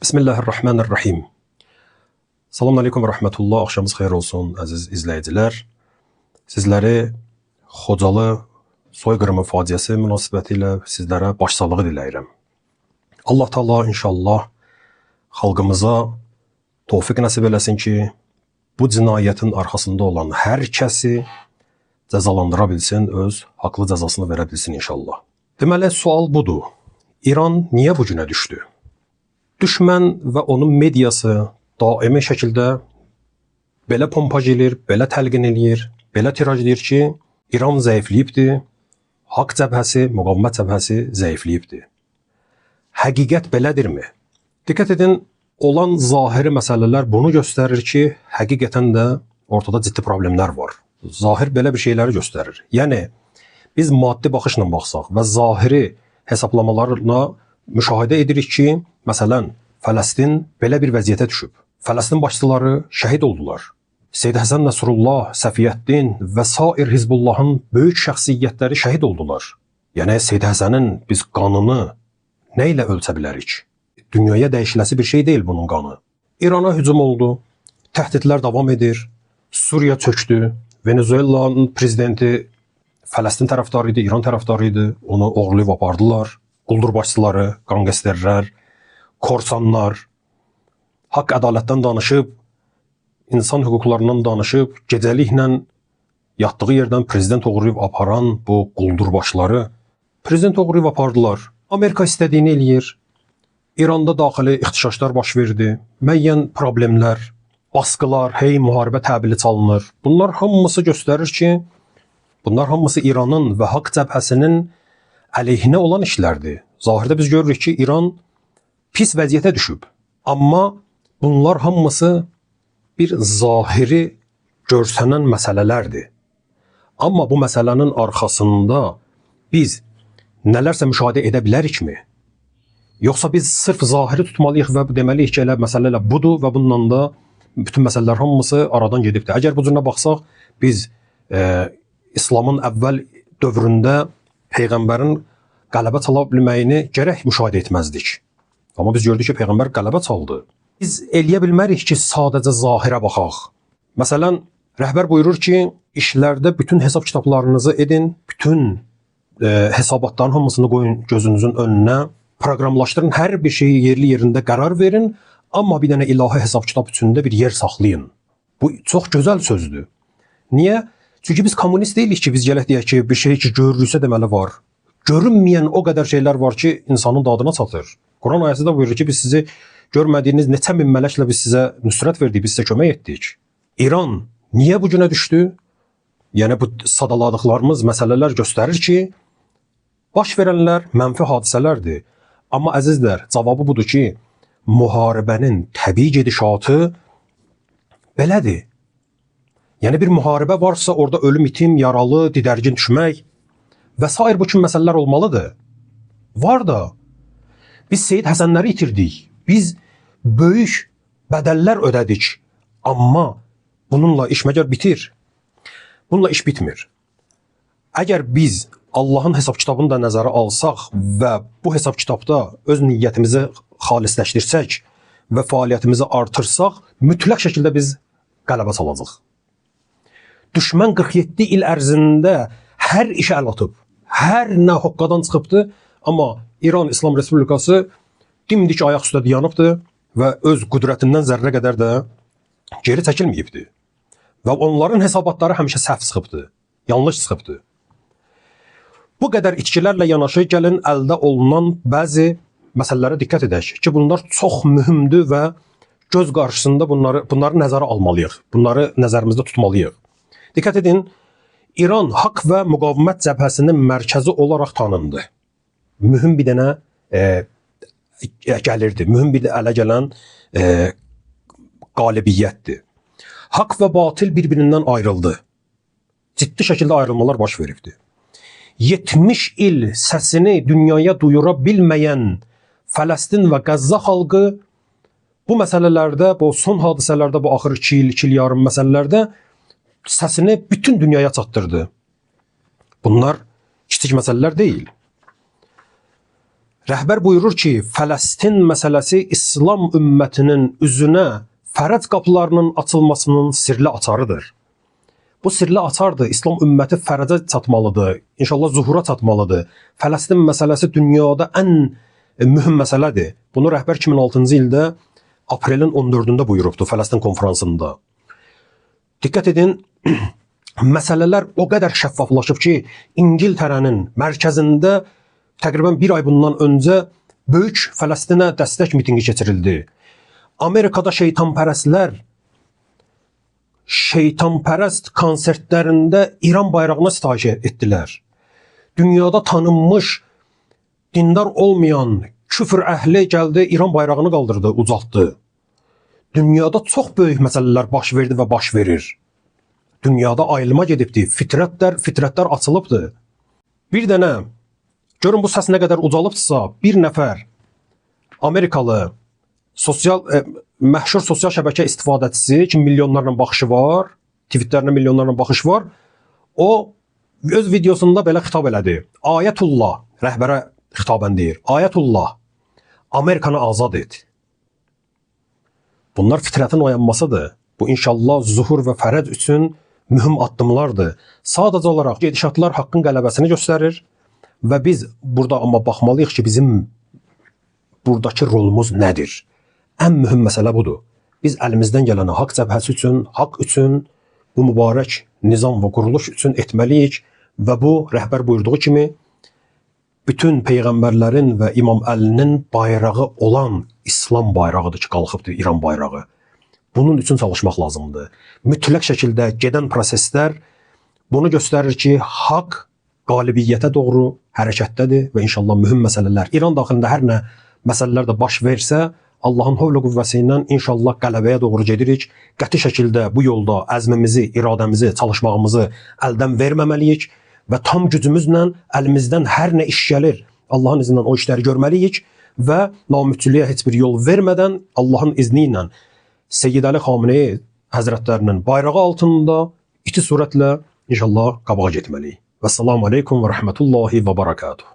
Bismillahirrahmanirrahim. Salam aleyküm və rəhmətullah. Axşamınız xeyir olsun əziz izləyicilər. Sizləri Xocalı soyqırımı faciəsi münasibətilə sizlərə başsağlığı diləyirəm. Allah Taala inşallah xalqımıza tövfiq nəsib eləsin ki, bu cinayətin arxasında olan hər kəsi cəzalandıra bilsin, öz haqlı cəzasını verə bilsin inşallah. Deməli, sual budur. İran niyə bu günə düşdü? Düşmən və onun mediası daimi şəkildə belə pompaj eləyir, belə təlqin eləyir, belə tiraj eləyir ki, İran zəifləyibdir, Haqq cəbhəsi, müqavimət cəbhəsi zəifləyibdir. Həqiqət belədirmi? Diqqət edin, olan zahiri məsələlər bunu göstərir ki, həqiqətən də ortada ciddi problemlər var. Zahir belə bir şeyləri göstərir. Yəni, biz maddi baxışla baxsaq və zahiri hesablamalarla müşahidə edirik ki, məsələn, Fələstin belə bir vəziyyətə düşüb. Fələstin başçıları şəhid oldular. Seyyid Həsən Nəsrullah, Səfiyyəddin və sair Hizbullahın böyük şəxsiyyətləri şəhid oldular. Yəni, Seyyid Həsənin biz qanını nə ilə ölçə bilərik? Dünyaya dəyişiləsi bir şey deyil bunun qanı. İrana hücum oldu, təhdidlər davam edir, Suriya çökdü, Venezuela'nın prezidenti Fələstin tərəfdarı idi, İran tərəfdarı idi, onu oğurlayıb apardılar. Quldur başçıları, qanqesterlər, korsanlar, haqq ədalətdən danışıb, insan hüquqlarından danışıb, gecəliklə yatdığı yerdən prezident oğurlayıb aparan bu quldur başları prezident oğurlayıb apardılar. Amerika istədiyini eləyir. İranda daxili ixtişaşlar baş verdi. Müəyyən problemlər, baskılar, hey müharibə təbili çalınır. Bunlar hamısı göstərir ki, bunlar hamısı İranın və Haqq cəbhəsinin əleyhinə olan işlərdir. Zahirdə biz görürük ki, İran pis vəziyyətə düşüb. Amma bunlar hamısı bir zahiri görsənən məsələlərdir. Amma bu məsələnin arxasında biz nələrsə müşahidə edə bilərikmi? Yoxsa biz sırf zahiri tutmalıyıq və deməliyik ki, elə məsələ elə budur və bununla da bütün məsələlər hamısı aradan gedibdir. Əgər bu cürünə baxsaq, biz İslamın əvvəl dövründə Peyğəmbərin qələbə çala bilməyini gərək müşahidə etməzdik. Amma biz gördük ki, Peyğəmbər qələbə çaldı. Biz eləyə bilmərik ki, sadəcə zahirə baxaq. Məsələn, rəhbər buyurur ki, işlərdə bütün hesab kitablarınızı edin, bütün hesabatların hamısını qoyun gözünüzün önünə, proqramlaşdırın, hər bir şeyi yerli yerində qərar verin, amma bir dənə ilahi hesab kitab üçün də bir yer saxlayın. Bu çox gözəl sözdür. Niyə? Çünki biz kommunist deyilik ki, biz gələk deyək ki, bir şey ki görürüksə deməli var. Görünməyən o qədər şeylər var ki, insanın dadına çatır. Quran ayəsi də buyurur ki, biz sizi görmədiyiniz neçə min mələklə biz sizə nüsrət verdik, biz sizə kömək etdik. İran niyə bu günə düşdü? Yəni bu sadaladıqlarımız məsələlər göstərir ki, baş verənlər mənfi hadisələrdir. Amma əzizlər, cavabı budur ki, müharibənin təbii gedişatı belədir. Yəni bir müharibə varsa orada ölüm, itim, yaralı, didərgin düşmək və sair bu kimi məsələlər olmalıdır. Var da. Biz Seyyid Həsənləri itirdik. Biz böyük bədəllər ödədik. Amma bununla iş məgər bitir? Bununla iş bitmir. Əgər biz Allahın hesab kitabını da nəzərə alsaq və bu hesab kitabda öz niyyətimizi xalisləşdirsək və fəaliyyətimizi artırsaq, mütləq şəkildə biz qələbə çalacaq. Düşmən 47 il ərzində hər işə əl atıb, hər nə hoqqadan çıxıbdır, amma İran İslam Respublikası dimdik ayaq üstə dayanıbdır və öz qüdrətindən zərrə qədər də geri çəkilməyibdir. Və onların hesabatları həmişə səhv çıxıbdır, yanlış çıxıbdır. Bu qədər itkilərlə yanaşı gəlin əldə olunan bəzi məsələlərə diqqət edək ki, bunlar çox mühümdür və göz qarşısında bunları nəzərə almalıyıq, bunları nəzərimizdə tutmalıyıq. Diqqət edin, İran Haqq və Müqavimət cəbhəsinin mərkəzi olaraq tanındı. Mühüm bir dənə gəlirdi, mühüm bir ələ gələn qalibiyyətdir. Haqq və batil bir-birindən ayrıldı. Ciddi şəkildə ayrılmalar baş veribdi. 70 il səsini dünyaya duyura bilməyən Fələstin və Qəzza xalqı bu məsələlərdə, bu son hadisələrdə, bu axır 2 il, 2 il yarım məsələlərdə səsini bütün dünyaya çatdırdı. Bunlar kiçik məsələlər deyil. Rəhbər buyurur ki, Fələstin məsələsi İslam ümmətinin üzünə fərəc qapılarının açılmasının sirli açarıdır. Bu sirli açardır. İslam ümməti fərəcə çatmalıdır. İnşallah zuhura çatmalıdır. Fələstin məsələsi dünyada ən mühüm məsələdir. Bunu rəhbər 2006-cı ildə aprelin 14-ündə buyurubdu Fələstin konfransında. Diqqət edin, məsələlər o qədər şəffaflaşıb ki, İngiltərənin mərkəzində təqribən bir ay bundan öncə böyük Fələstinə dəstək mitinqi keçirildi. Amerikada şeytanpərəstlər şeytanpərəst konsertlərində İran bayrağına sitayiş etdilər. Dünyada tanınmış dindar olmayan küfr əhli gəldi, İran bayrağını qaldırdı, ucaltdı. Dünyada çox böyük məsələlər baş verdi və baş verir. Dünyada ayılma gedibdi, fitrətlər açılıbdı. Bir dənə, görün bu səs nə qədər ucalıbdırsa, bir nəfər Amerikalı sosial məşhur sosial şəbəkə istifadəçisi ki, milyonlarla baxışı var, tweetlərinə milyonlarla baxış var. O öz videosunda belə xitab elədi. Ayətullah, rəhbərə xitabən deyir. Ayətullah, Amerikanı azad et. Bunlar fitrətin oyanmasıdır. Bu inşallah zuhur və fərəc üçün mühüm addımlardır. Sadəcə olaraq gedişatlar haqqın qələbəsini göstərir və biz burada amma baxmalıyıq ki, bizim buradakı rolumuz nədir? Ən mühüm məsələ budur. Biz əlimizdən gələni haqq cəbhəsi üçün, haqq üçün, bu mübarək nizam və quruluş üçün etməliyik və bu rəhbər buyurduğu kimi bütün peyğəmbərlərin və İmam Əlinin bayrağı olan İslam bayrağıdır ki, qalxıbdır İran bayrağı. Bunun üçün çalışmaq lazımdır. Mütləq şəkildə gedən proseslər bunu göstərir ki, haqq qalibiyyətə doğru hərəkətdədir və inşallah mühüm məsələlər İran daxilində hər nə məsələlər də baş versə, Allahın hövl qüvvəsi ilə inşallah qələbəyə doğru gedirik. Qəti şəkildə bu yolda əzmimizi, iradəmizi, çalışmağımızı əldən verməməliyik və tam gücümüzlə əlimizdən hər nə iş gəlir, Allahın izni ilə o işləri görməliyik və naümidçiliyə heç bir yol vermədən Allahın izni ilə Seyyid Əli Xameneyi Həzrətlərinin bayrağı altında iti surətlə inşallah qabağa getməliyik. Vəssalamu aleykum və rəhmətullahi və barakatuh.